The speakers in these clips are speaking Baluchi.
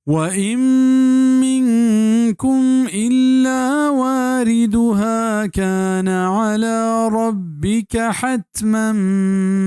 وَإِن مِّنكُمْ إِلَّا وَارِدُهَا كَانَ عَلَى رَبِّكَ حَتْمًا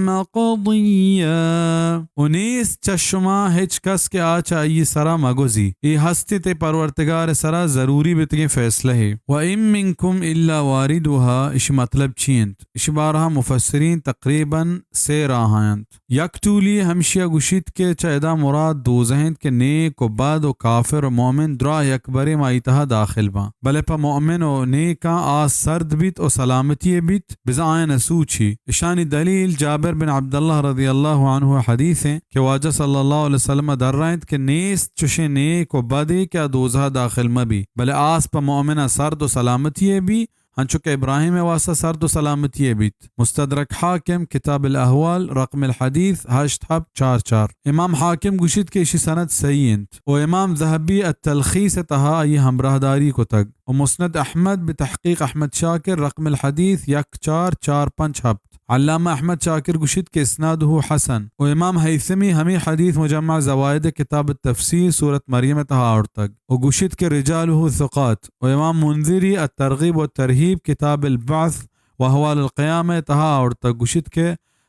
مَّقْضِيًّا۔ و نیست چہ شما ہچ کس کہ آ چہ آئی سرا مگوزی۔ اے ہستی تئی پرورتگار سرا ضروری بیتگیں فیصلہ ہے۔ وَإِن مِّنكُمْ إِلَّا وَارِدُهَا، اشی مطلب چی انت؟ اشی بارہا مفسرین تقریباً سے راہ انت۔ یک ٹولی ہمشیا گوشیت کہ چہ ادا مراد دوزہ انت کہ نیک و بد و کافر و مؤمن دراہ یک برے ما ای تہا داخل باں، بلے پہ مؤمن و نیکاں آ سرد بیت و سلامتی بیت، بزاں آیاں نسوچی۔ اشانی دلیل جابر بن عبداللہ رضی اللہ عنہ حدیث انت کہ واجہ صلی اللہ علیہ وسلم درائینت کہ نیست چشیں نیک و بدے کہ آ دوزہ داخل مبی، بلے آس پہ مؤمنا سرد و سلامتی بی، انچو کہ ابراہیم ء واسطہ سرد و سلامتی ء بیت۔ مستدرک حاکم، کتاب الاحوال، رقم الحدیث ہشت ہپت چار چار۔ امام حاکم گوشیت کہ اشی سند صحیح انت و امام ذہبی التلخیص ء تہا آئی ہمراہداری کتگ و مسند احمد بتحقیق احمد شاکر، رقم الحدیث یک چار چار پنچ ہپت۔ علامہ احمد شاکر گوشیت کہ اسنادہ حسن و امام ہیثمی ہمے حدیث مجمع زوائد کتاب التفسیر سورت مریم ء تہا آورتگ۔ و گوشیت کہ رجالہ ثقات۔ و امام منذری الترغیب و ترہیب کتاب البعث و احوال القیامہ ء تہا آورتگ، گوشیت کہ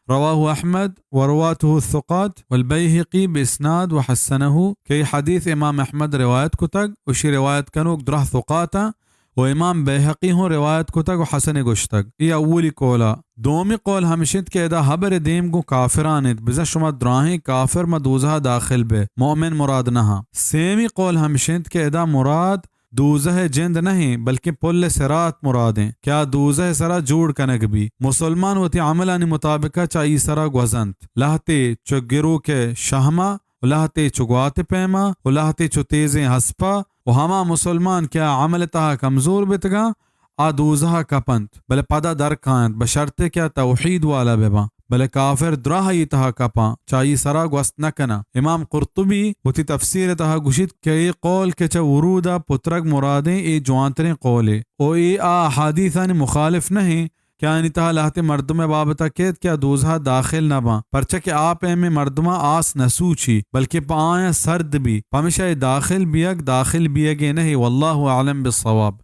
رواہ احمد و رواته الثقات والبیہقی باسناد و حسنہ، کہ اے حدیث امام احمد روایت کتگ و اشی روایت کنوک دراہ ثقاتاں و امام بیہقی ہوں روایت کتگ و حسن گوشتگ۔ اے اولی قولا۔ دومی قول ہمش انت کہ ادا ہبر دیم گوں کافران انت، بزاں شما دراہیں کافر ماں دوزہ داخل بے، مؤمن مراد نہ ہاں۔ سیمی قول ہمش انت کہ ادا مراد دوزہ جند نہ انت، بلکیں پل صراط مراد انت کہ آ دوزہ سرا جوڑ کنگ بی۔ مسلمان وتی عملانی مطابقہ چہ ای سرا گوزنت۔ لہتے چو گروک شہما و لہتے چو گوات پیما و لہتے چو تیزیں ہسپا و ہما مسلمان کہ آ عمل تہا کمزور بیتگاں، آ دوزہ ء کپ انت، بلے پدا در کاینت، بہ شرطے کہ آ توحید والا بہ باں۔ بلے کافر دراہ آئی تہا کپاں، چہ آئی سرا گوست نہ کناں۔ امام قرطبی وتی تفسیر ء تہا گوشیت کہ اے قول کہ چہ ورود ء پترگ مرادیں، اے جوانتریں قولے، و اے آ احادیثانی مخالف نہ انت کہ آیانی تہا لہتے مردم ء بابت ء کیت کہ آ دوزہ ء داخل نہ باں، پرچا کہ آ پیمیں مردماں آس نہ سوچی، بلکیں پہ آیاں سرد بی، پمیشا اے داخل بیگ داخل بیگے نہ، واللہ اعلم بالصواب۔